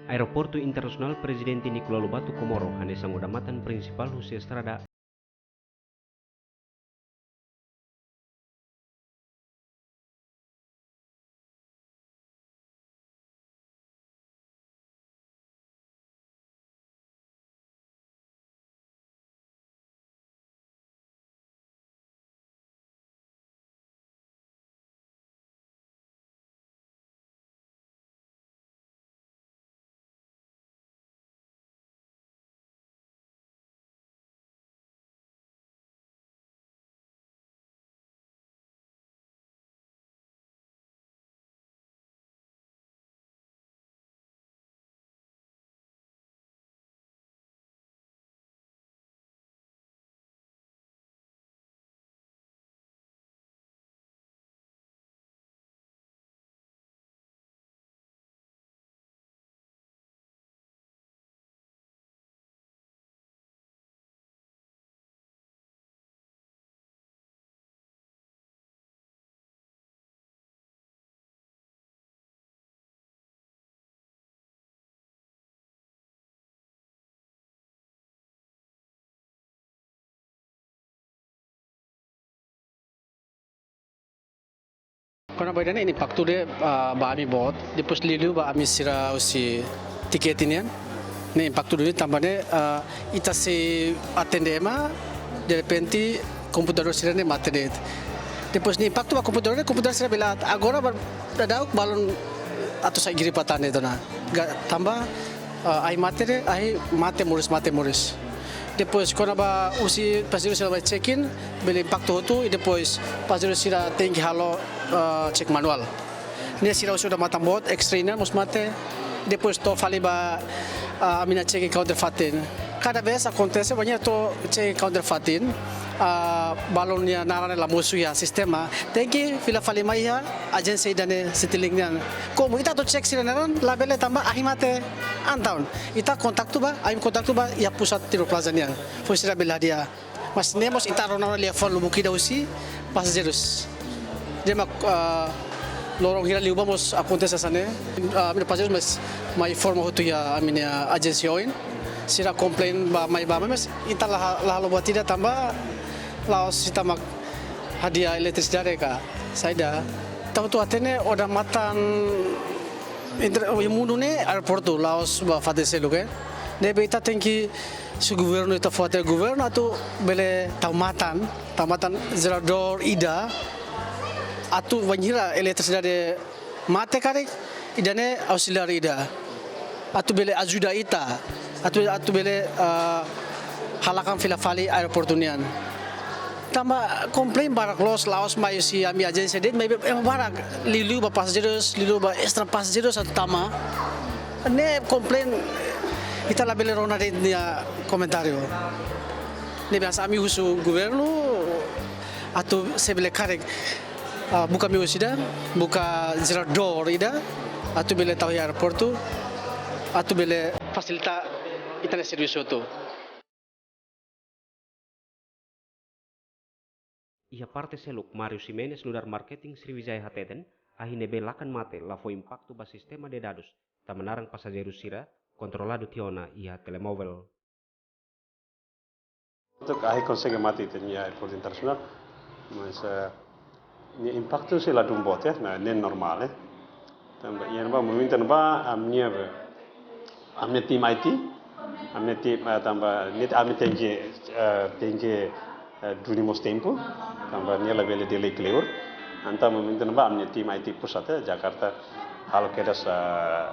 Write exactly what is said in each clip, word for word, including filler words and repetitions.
Aeroportu Internasionál Prezidente Nicolau Lobato Comoro hanesan odamatan prinsipál husi estrada. Kona-ba ida-ne'e impaktu ida, ah, ba ami boot, depois liuliu ba ami sira husi tikete nian. Ne'e impaktu duni tanba ne'e, ah, ita sei atende ema, derrepente komputadór sira-ne'e mate de'it. Depois ne'e impaktu ba komputadór ne'e, komputadór sira bele aat. Agora ba daudaun balun atu sai gripa tan de'it ona. Ga-, tanba, ah, ahi mate de'it, ahi mate moris, mate moris. Depois kona-ba husi pasajeiru sira bá check-in, bele impaktu hotu, i depois pasajeiru sira tenke halo, ah, check manual. Ne'e sira husi odamatan boot, X-Trainer mós mate, depois to'o fali ba, ah, ami-nia check-in counter fatin. Kada vez akontese, bainhira to'o check-in counter fatin, ah, balun nia naran la mosu iha sistema, tenke fila fali mai iha ajénsia ida-ne'e Citilink nian. Komu ita atu check sira naran, labele tanba ahi mate. Entaun ita kontaktu ba, ami kontaktu ba iha pusat Timor Plaza nian. Foin sira bele hadi'a. Mas ne'e mós ita rona liafuan lubuk ida husi pasajeirus. Dehan mak, ah, loron hira liubá mós akontese hanesan ne'e. Ah, ami-nia pasajeirus mós mai informa hotu iha ami-nia ajénsia oin. Sira komplain ba mai ba mai, mas ita la, la halo buat ida tanba la'ós ita mak hadi'a eletrisidade ka saida. Ita hotu hatene odamatan inter-, iha mundu ne'e aeroportu, la'ós ba fatin seluk, eh. Ne'ebé ita tenke, se governu, ita fó hatene governu atu bele tau matan, tau matan jeradór ida, atu bainhira eletrisidade mate karik, ida-ne'e auxiliar ida. Atu bele ajuda ita. Atu, atu bele, ah, halakan fila fali aeroportu nian. Tanba komplain barak loos, la'ós mai husi ami ajénsia de'it, maibé ema barak, liuliu ba pasajeirus, liuliu ba extra pasajeirus atu tama. Ne'e komplain ita labele rona de'it nia komentáriu. Ne'ebé hanesan ami husu governu atu se bele karik, ah, buka meius ida, buka jeradór ida, atu bele tau iha aeroportu, atu bele fasilita ita-nia servisu hotu. Iha parte seluk, Mario Ximenes, nu'udar marketing Sriwijaya hateten, ahi ne'ebé lakan mate la fó impaktu ba sistema de dadus, tanba naran pasajeiru sira kontroladu tiha ona iha telemovel. Untuk ahi konsege mate ita-nia airport internasionál, mas, eh, nia impaktu sei ladún boot, eh, ne'e normál, eh. Tanba iha ne'ebá, momentu ne'ebá, ami-nia be, ami-nia tim I T, ami-nia tim, eh, tanba ne'e ami tenke, eh, tenke, eh, duni mós tempu, tanba nia labele delay kleur. Entaun momentu ne'ebá ami-nia tim I T pusat, eh, Jakarta, halo kedas, eh,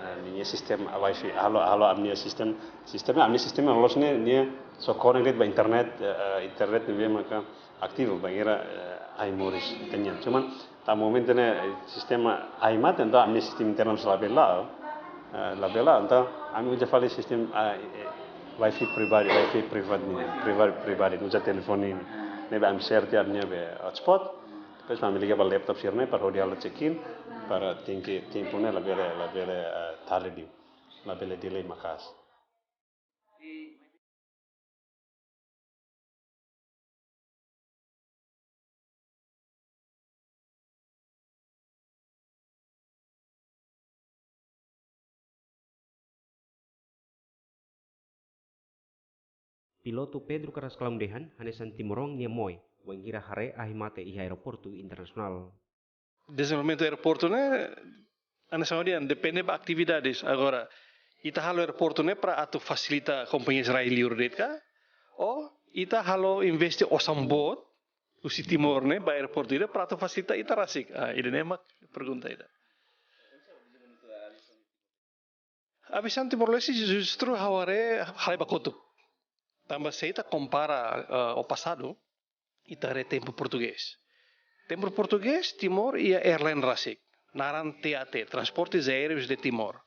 eh, nia sistema wifi, halo, halo ami-nia sistema, sistema, ami-nia sistema loloos ne'e, nia só connect ba internet, eh, eh, internet ne'ebé maka ativu bainhira, eh, ahi moris ita-nian. Cuman, tanba momentu ne'e, eh, sistema ahi mate, entaun ami-nia sistema internu mós labele la'o, eh, labele la'o, entaun ami uza fali sistema, eh, eh, wifi pribadi, wifi privadu nian, privadu, pribadi, uza telefone nian. Ne'ebé ami share tiha ami-nia be hotspot, depois ami liga ba laptop sira-ne'e para hodi halo check-in, para tenke, tempu ne'e labele, labele, eh, tarde liu, labele delay maka'as. Pilotu Pedro Carrascalão dehan, hanesan timoroan nia moe, wainhira haree ahi mate iha aeroportu internasionál. Dezenvolvimentu aeroportu ne'e, hanesan ha'u dehan, depende ba atividades. Agora, ita halo aeroportu ne'e para atu fasilita kompañia rai-liur de'it ka? Ou ita halo investe osan boot, husi Timor ne'e, ba aeroportu ida para atu fasilita ita rasik? Ah, ida-ne'e mak pergunta ida. Aviasaun Timor-Leste justru ha'u haree halai ba kotuk. Tanba se ita kompara, eh, ho pasadu, ita haree tempu portugés. Tempu portugés, Timor iha airline rasik. Naran T A T, Transportes Aéreos de Timor.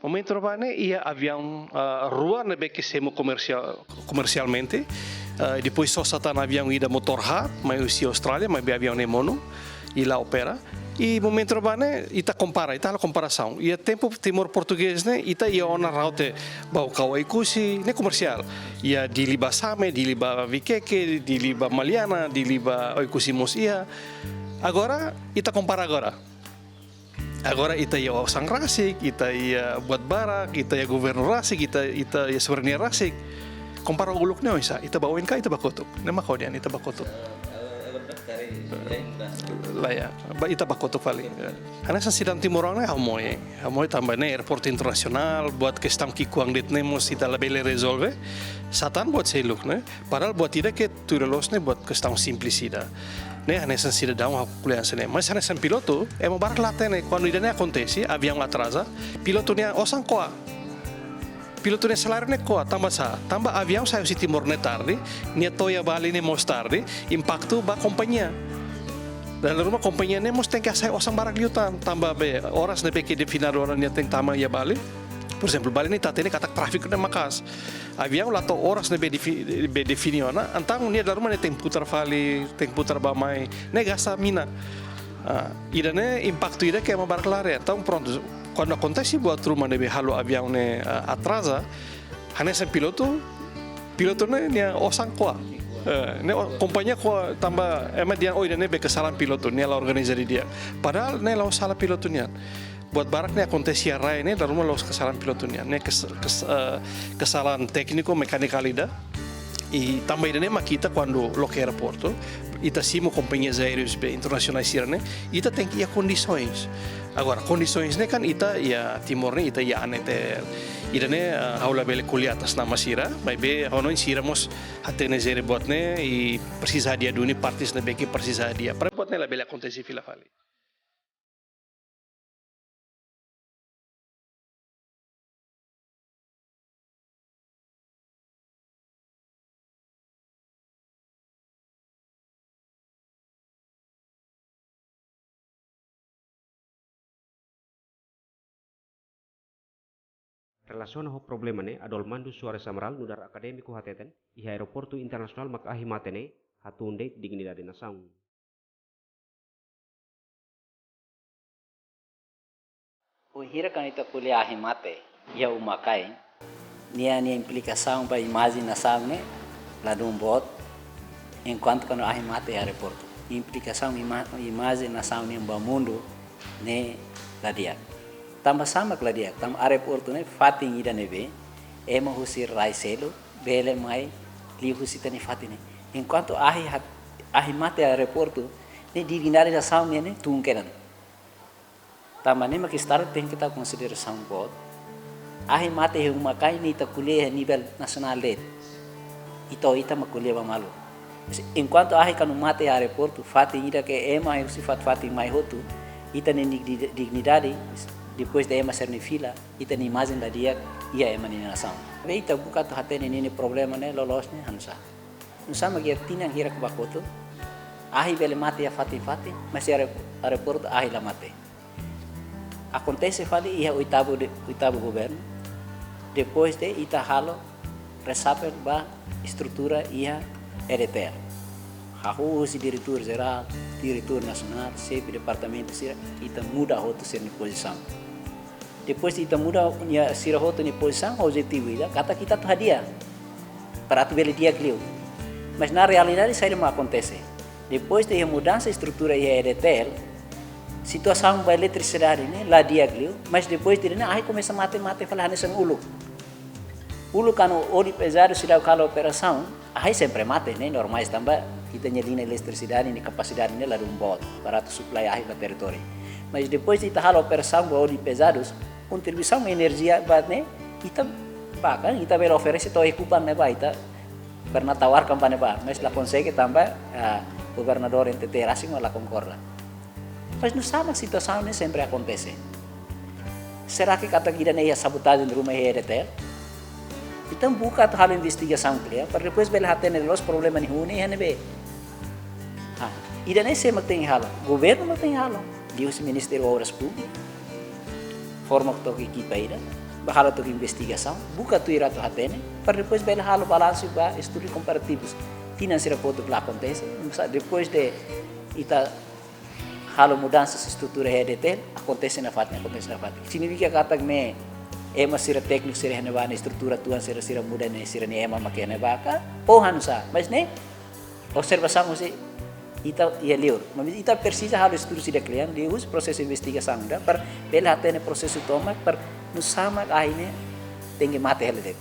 Momentu ne'ebá ne'e iha aviaun, eh, rua ne'ebé ke simu komersiál, komersialmente. Eh, depois sosa tan aviaun ida motór haat, mai husi Austrália, maibé aviaun ne'e monu, i la opera. I momentu ne'ebá ne'e, ita kompara, ita halo komparasaun. Iha tempu Timor portugés ne'e, ita iha ona route Baucau Oekusi, ne'e komersiál. Iha Dili ba Same, Dili ba Viqueque, Dili ba Maliana, Dili ba Oekusi mós iha. Agora, ita kompara agora. Agora ita iha osan rasik, ita iha buat barak, ita iha governu rasik, ita, ita iha soberania rasik. Kompara uluk ne'e oinsá, ita ba oin ka, ita ba kotuk. Ne'e mak ha'u dehan, ita ba kotuk. Lae, ba ita ba kotuk fali. Hanesan sidadaun timoroan ne'e ha'u moe, ha'u moe tanba ne'e aeroportu internasionál, buat kestaun ki'ikoan de'it ne'e mós ita labele rezolve. Sá tan buat seluk ne'e. Padahal buat ida ke tuir loloos ne'e buat kestaun simples ida. Ne'e hanesan sidadaun ha'u ko'alia hanesan ne'e. Mas hanesan pilotu, ema barak la hatene, kuandu ida-ne'e akontese, aviaun atraza, pilotu nia osan ko'a. Pilotu nia saláriu ne'e ko'a, tanba sá? Tanba aviaun sai husi Timor ne'e tarde, nia to'o iha Bali ne'e mós tarde, impaktu ba kompañia. Dala ruma kompañia ne'e mós tenke hasai osan barak liután, tanba be oras ne'ebé ke definadu ona nia tenke tama iha Bali. Por ezemplu, Bali ne'e ita hatene katak tráfiku ne'e maka'as. Aviaun la to'o oras ne'ebé defi-, be define ona, entaun nia dala ruma nia tenke putar fali, tenke putar bá mai, ne'e gasta mina. Ah, ida-ne'e impaktu ida ke ema barak la haree. Entaun prontu, kuandu akontese buat ruma ne'ebé halo aviaun ne'e, ah, atraza, hanesan pilotu, pilotu ne'e nia osan ko'a. Eh, ne'e o-, kompañia ko'a tanba ema dehan, oh, ida-ne'e be kesalahan pilotu, nia la organiza didi'ak. Padahal ne'e la'ós sala pilotu nian. Buat barak ne'e akontese iha rai ne'e, dala ruma la'ós kesalahan pilotu nian. Ne'e kes-, kes-, eh, kesalahan tékniku, mekanikál ida. I tanba ida-ne'e mak ita kuandu loke aeroportu, ita simu kompañias aéreas be internasionál sira-ne'e, ita tenke iha kondisoens. Agora, kondisoens ne'e kan ita iha Timor ne'e, ita iha ANETL. Ida-ne'e, eh, ha'u labele ko'alia atas nama sira, maibé ha'u hanoin sira mós hatene jere buat ne'e, i presiza hadi'a duni partes ne'ebé ke presiza hadi'a. Para buat ne'e labele akontese fila fali. Relasiona ho problema ne'e, Adolmando Soares Amaral, nu'udar akadémiku hateten, iha aeroportu internasionál mak ahi mate ne'e hatún de'it dignidade nasaun. Wainhira kuandu ita ko'alia ahi mate iha uma-kain, nia, nia implikasaun ba imajen nasaun ne'e ladún boot, enkuantu kuandu ahi mate iha aeroportu. Implikasaun ima-, imajen nasaun nian ba mundu ne'e la di'ak. Tanba sá mak la di'ak? Tanba aeroportu ne'e fatin ida ne'ebé ema husi rai seluk bele mai liu husi ita-nia fatin ne'e. Enkuantu ahi hat-, ahi mate aeroportu, ne'e dignidade nasaun nian ne'e tun kedan. Tanba ne'e mak Estadu tenke tau konsiderasaun boot. Ahi mate iha uma-kain ne'e ita ko'alia iha nivel nasionál de'it. Ita, ita mak ko'alia ba malu. Enkuantu ahi kuandu mate iha aeroportu, fatin ida ke ema husi fatin-fatin mai hotu, ita-nia digni-, dignidade, depois de ema sira-nia fila, ita-nia imajen la di'ak iha ema nia nasaun. Be ita buka atu hatene ninia problema ne'e loloos ne'e hanesan sá. Nusá mak iha tinan hirak ba kotuk, ahi bele mate iha fatin-fatin, mas iha aeroportu ahi la mate. Akontese fali iha oitavu de, oitavu governu, depois de ita halo reshuffle ba estrutura iha EDTL. Hahú husi diretór jerál, diretór nasionál, xefe departamentu sira, ita muda hotu sira-nia pozisaun. Depois de ita muda nia sira hotu nia pozisaun, objetivu ida katak ita atu hadi'a para atu bele di'ak liu. Mas na realidade saida mak akontese? Depois de iha mudansa estrutura iha EDTL, situasaun ba eletrisidade ne'e la di'ak liu, mas depois de ne'e ahi komesa mate-mate fali hanesan uluk. Uluk kuandu óleu pezadu seidauk halo operasaun, ahi sempre mate, ne'e normál tanba ita-nia liña eletrisidade nia kapasidade ne'e ladún boot para atu suplai ahi ba territóriu. Mas depois de ita halo operasaun ba óleu pezadus, kontribuisaun enerjia ba ne'e, ita ba kan, ita bele oferese to'o Ecopar ne'ebá, ita pernah tawarkan ba ne'ebá, mas la konsege tanba, ah, governadór N T T rasik mak la konkorda. Mas nusá mak situasaun ne'e sempre akontese? Será que katak ida-ne'e iha sabotajen ruma iha EDTL? Entaun buka atu halo investigasaun kle'an, para depois bele hatene loos problema nia huni iha ne'ebé. Ah, ida-ne'e sé mak tenke halo? Governu mak tenke halo. Liuhusi Ministériu Obras Públikas, forma took ekipa ida, bá halo took investigasaun, buka tuir atu hatene, para depois bele halo balansu ba estudu komparativus. Tinan sira kotuk la akontese, nusá depois de ita halo mudansa estrutura iha EDTL, akontese nafatin, akontese nafatin. Signifika katak ne'e ema sira tékniku sira iha ne'ebá, estrutura tuan sira, sira muda ne'e, sira-nia ema mak iha ne'ebá ka, ou hanusá, mas ne'e observasaun husi ita iha liur. Mas ita presiza halo estudu ida kle'an, liuhusi prosesu investigasaun ida, para bele hatene prosesu tomak, para nusá mak ahi ne'e tenke mate hela de'it.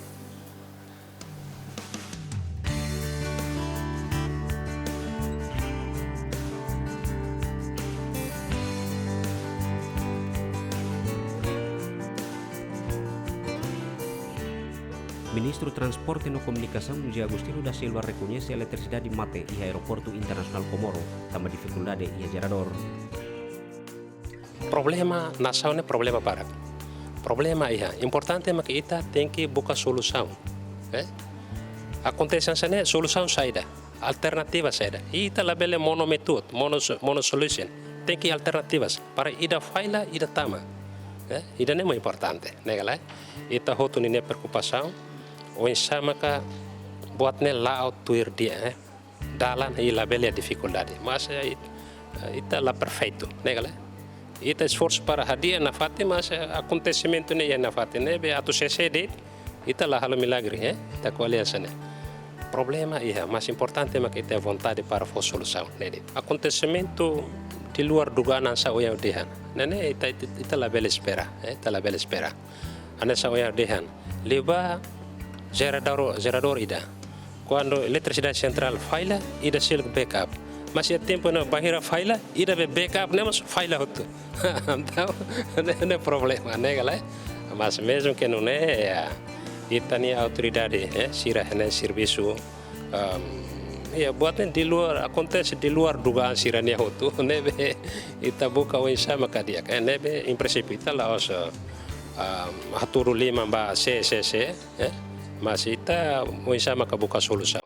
Ministru Transporte no Komunikasaun, José Agostinho da Silva, rekoñese eletrisidade mate iha Aeroportu Internasionál Comoro, tanba difikuldade iha jeradór. Problema nasaun ne'e problema barak. Problema iha. Importante mak ita tenke buka solusaun. Eh? Akontese hanesan ne'e, solusaun saida? Alternativa saida? Ita labele mono method, mono, mono solution. Tenke alternativas. Para ida falla, ida tama. Eh? Ida-ne'e mak importante. Ne'e ka lae? Ita hotu ninia preokupasaun. Oinsá maka buat ne'e la'o tuir di'ak, eh? Dalan iha labele iha difikuldade. Mas, eh, it-, eh, ita la perfeitu, ne'e ka lae? Ita esforsu para hadi'a nafatin, mas, eh, akontesimentu ne'e iha nafatin, ne'ebé atu sese de'it, ita la halo milagre, eh? Ita ko'alia hanesan ne'e. Problema iha, mas importante mak ita vontade para fó solusaun, ne'e de'it. Akontesimentu di luar dugaan hanesan ohin ha'u dehan. Ne'e ne'e ita, ita, ita labele espera, eh? Ita labele espera. Hanesan ohin ha'u dehan. Liubá jeradór, jeradór ida. Kuandu eletrisidade sentrál falla, ida sira backup. Mas iha tempu ne'e bainhira falla, ida be backup ne'e mós falla hotu. Entaun, ne'e, ne'e problema, ne'e ka lae? Mas mezmu ke nune'e, ya, ita-nia autoridade, eh, sira ne'e servisu, ehm, ya, buat ne'e di luar, akontese di luar dugaan sira-nia hotu, ne'ebé ita buka oinsá maka di'ak, eh, ne'ebé em princípio ita la'ós, ehm, hatudu liman ba sé, sé, sé, eh, mas ita oinsá maka buka solusaun.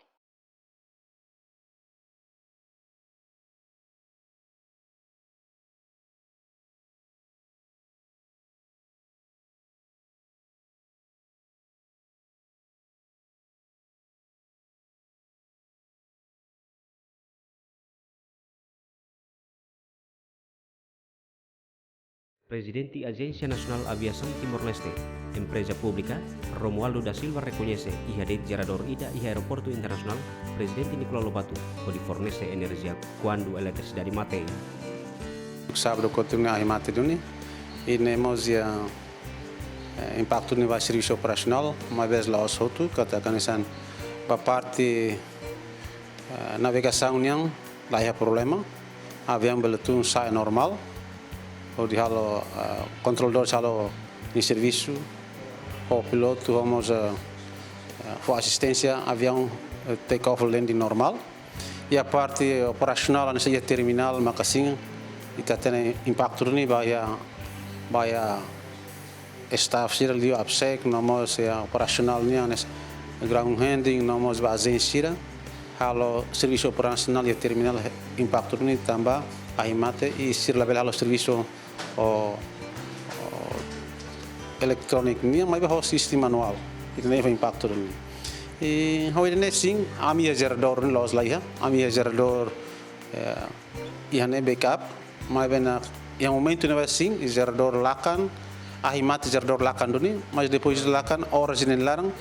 Prezidente Ajénsia Nasionál Aviasaun Timor-Leste, Empreza Públika, Romualdo da Silva rekoñese iha de'it jeradór ida iha Aeroportu Internasionál Prezidente Nicolau Lobato hodi fornese enerjia kuandu eletrisidade mate. Sábadu kotuk ne'e ahi mate duni, i ne'e mós iha, eh, impaktu ne'e ba servisu operasionál, maibé la'ós hotu, katak hanesan ba parte eh, navegasaun nian la iha problema. Aviaun bele tun sa'e normál. Hodi halo, eh, kontroladór halo nia servisu. Ho pilotu ho mós, eh, eh, fó asisténsia aviaun, eh, take off landing normál. Iha parte operasionál hanesan iha terminál maka sin ita hatene impaktu duni ba iha, ba iha staff sira liu APSEC, no mós, eh, operasionál nian hanesan ground handling, no mós ba ajénsia sira. Halo servisu operasionál iha terminál, eh, impaktu duni tanba ahi mate i sira labele halo servisu ho, ho elektróniku nian, maibé ho sistema manuál. Ida-ne'e fó impaktu duni. I ho ida-ne'e sin, ami iha jeradór ne'e la'ós la iha, ami iha jeradór, eh, iha ne'e backup, maibé iha momentu ne'ebá sin, jeradór lakan, ahi mate jeradór lakan duni, mas depois lakan, oras ida-ne'e nia laran,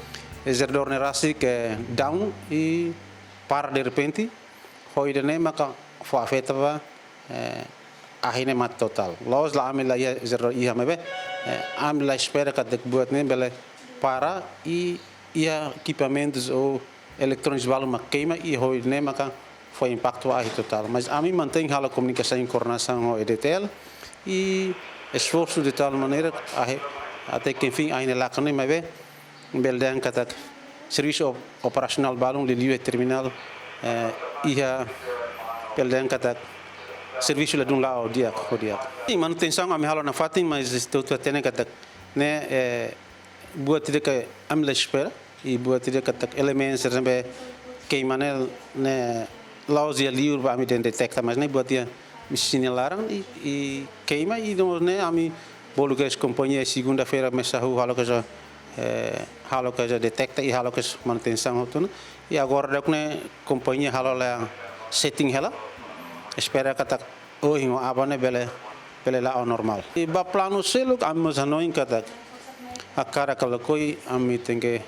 jeradór ne'e rasik down i para derrepente, ho ida-ne'e maka fó afeta ba, eh, ahi ne'e mate totál. La'ós la ami la iha jeradór iha maibé, eh, ami la espera katak buat ne'e bele para i iha ekipamentus ou eletrónikus balu mak keima i ho ne'e maka fó impaktu ahi totál. Mas ami mantein halo komunikasaun i koordenasaun ho E D T L i esforsu de tal maneira ahi, até que enfim ahi ne'e lakan ne'e maibé bele dehan katak servisu op-, operasionál balun liuliu iha terminál, eh, iha bele dehan katak servisu ladún la'o di'ak, ho di'ak. I manutensaun ami halo nafatin, mas estou tu atene katak ne'e, eh, buat ida ke ami la espera, i buat ida katak elementu sira ne'ebé keima ne'e, ne'e la'ós iha liur ba ami dehan deteta, mas ne'e buat iha mesin nia laran i, i keima i no ne'e ami bolu kedas kompañia segunda-feira mesak hahú halo kedas, eh, halo kedas deteta i halo kedas manutensaun hotu ona. I agora daudauk ne'e kompañia halo hela setting hela. Espera katak ohin ou aban ne'e bele, bele la'o normál. I ba planu seluk ami mós hanoin katak hakarak ka lakohi ami tenke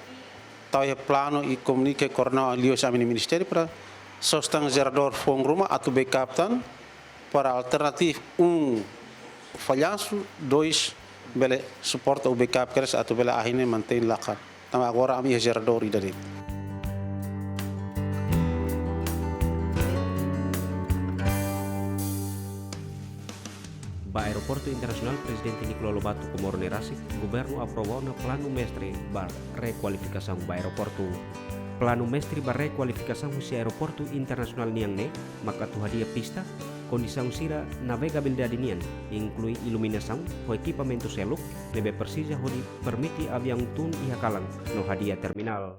tau iha planu i komunika i koordena liuhusi ami-nia ministériu para sosa tan jeradór foun ruma atu backup tan para alternativa um fallansu, dois bele suporta ou backup kedas atu bele ahi ne'e mantein lakan. Tanba agora ami iha jeradór ida de'it. Ba Aeroportu Internasionál Prezidente Nicolau Lobato Comoro ne'e rasik, Governu aprova ona planu mestre ba rekualifikasaun ba aeroportu. Planu mestre ba rekualifikasaun husi aeroportu internasionál nian ne'e mak atu hadi'a pista, kondisaun sira navegabilidade nian, inklui iluminasaun, ho ekipamentu seluk ne'ebé presiza hodi permite aviaun tun iha kalan no hadi'a terminál.